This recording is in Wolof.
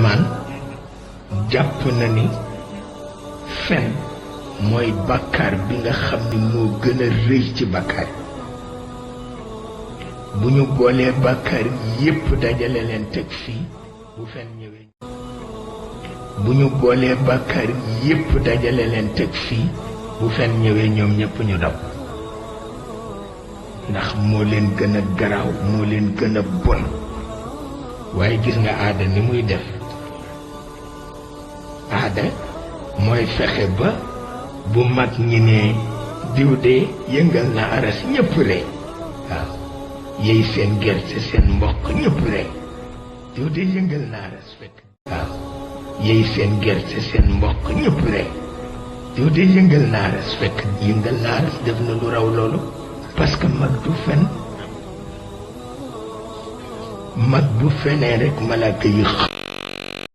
man jàpp na ni fen mooy bàkkaar bi nga xam ni moo gën a rëy ci bàkkaar bu ñu boolee bàkkaar yépp dajale leen teg fii bu fen ñëwee bu ñu boolee bàkkaar yépp dajale leen teg fii bu fen ñëwee ñoom ñépp ñu daw ndax moo leen gën a garaaw moo leen gën a bon waaye gis nga aada ni muy def aada mooy fexe ba bu mag ñi ne diw de yëngal na aras ñépp rek waaw yey seen gerte seen mboq ñépp rek diw de yëngal na aras fekk waaw yey seen gerte seen mboq ñépp rek diw de yëngal na aras fekk yëngal na aras def na lu raw loolu parce que mag du fen mag bu fenee rek malaaka yi